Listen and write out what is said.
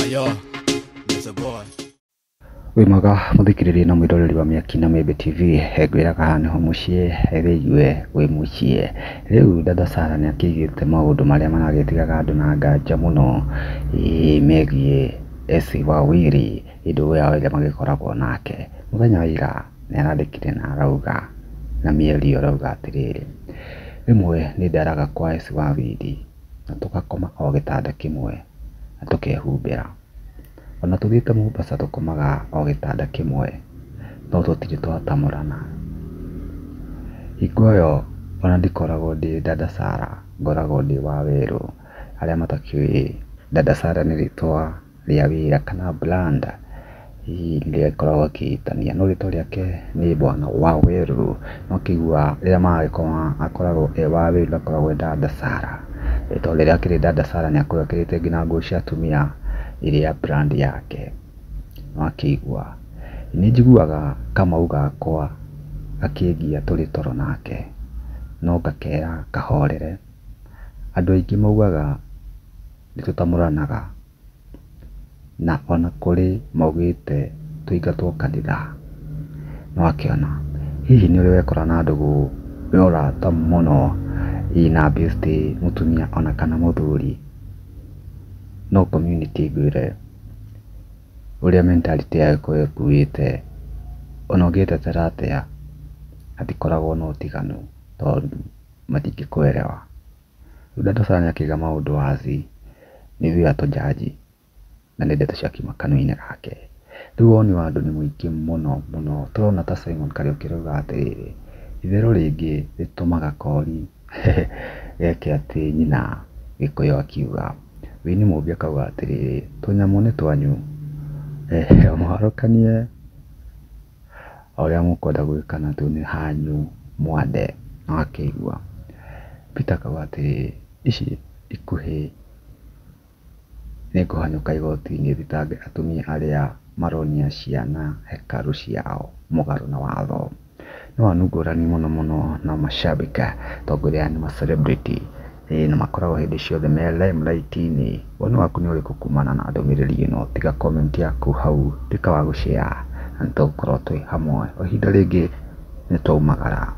Ayo, it's a boy. Wĩ mwega mũthikĩrĩria na mwĩroreri wa Mĩaki na Mĩembe TV, ngwĩraga haha nĩho mũciĩ wĩigue wĩ mũciĩ. Rĩu dada Sarah nĩ akĩigĩte maũndũ marĩa maragĩtigaga andũ na nganja mũno ĩĩ megiĩ Essy Wawiri, ndũgũ yao ĩrĩa magĩkoragwo nake. Mũthenya wa ira nĩ arandĩkire na arauga na mĩario arauga atĩrĩrĩ, rĩmwe nĩ ndaraga kwa Essy Wawiri na tũgakoma o gĩtanda kĩmwe na tũkehumbĩra. Ona tũthiĩte Mombasa tũkomaga o gĩtanda kĩmwe no tũtirĩ twatamũrana. Hingo ĩyo ona ndikoragwo ndĩ dada Sarah, ngoragwo ndĩ Wawerũ. Arĩa matakĩũĩ dada Sarah nĩ rĩtwa rĩa wĩra kana brand rĩrĩa akoragwo akĩĩtania, no rĩtwa rĩake nĩ bwana Wawerũ. No ũkĩigua rĩrĩa maragĩkoma akoragwo e Wawerũ ndakoragwo e dada Sarah, tondũ rĩrĩa akĩrĩ dada Sarah nĩ akoragwo ekĩrĩte nginya nguo cia atumia ĩrĩa brand yake. Nĩwakĩigua. Nĩ njiguaga kamau gakwa gakĩngia tũrĩ toro nake, no ngakera kahorere. Andũ aingĩ maugaga nĩ tũtamũranaga, na ona kũrĩ maugĩte tũingatwo kanitha. Nĩwakĩona. Hihi nĩ ũrĩ wekora na ndũgũ ya ũrata mũno ĩna bestie mũtumia ona kana mũthuri, no community ngwĩre ũrĩa mentality yayo ĩkoragwo ĩkuĩte, ona ũngĩtetera atĩa hatikoragwo na ũtiganu tondũ matingĩkũerewa. Rĩu dada Sarah nĩ akĩiga maũndũ wazi, nĩ ithuĩ atũ judge na nĩ ndeto ciakiuma kanua-inĩ gake. Rĩu woni wa andũ nĩ mũingĩ mũno mũno, tũrona ta Simon Kariuki arauga atĩrĩrĩ, itherũ rĩngĩ rĩtũmaga kori geke atĩ nyina Gĩkũyũ akiuga. Winnie Mũmbi akauga atĩrĩrĩ, tũnyamũ nĩ twanyu, mũharũkanie o ũrĩa mũkwenda gwĩka natuo nĩ hanyu mwande. Nĩwakĩigua. Peter akauga atĩrĩrĩ, ici ikuhĩ nĩngũhanyũka igoti-inĩ thitange atumia arĩa maronia ciana hekarũ ciao mũgarũ na watho. Nĩ woni ngũrani mũno mũno na mashabiki tongwĩra nĩ ma celebrity na makoragwo hĩndĩ ciothe me limelight-inĩ. Woni waku nĩ ũrĩkũ kumana na ndũmĩrĩri ĩno? Tiga comment yaku hau, tuĩka wa gũ share na nĩtũgũkorwo twĩ hamwe. O ihinda rĩngĩ nĩ twaumagara.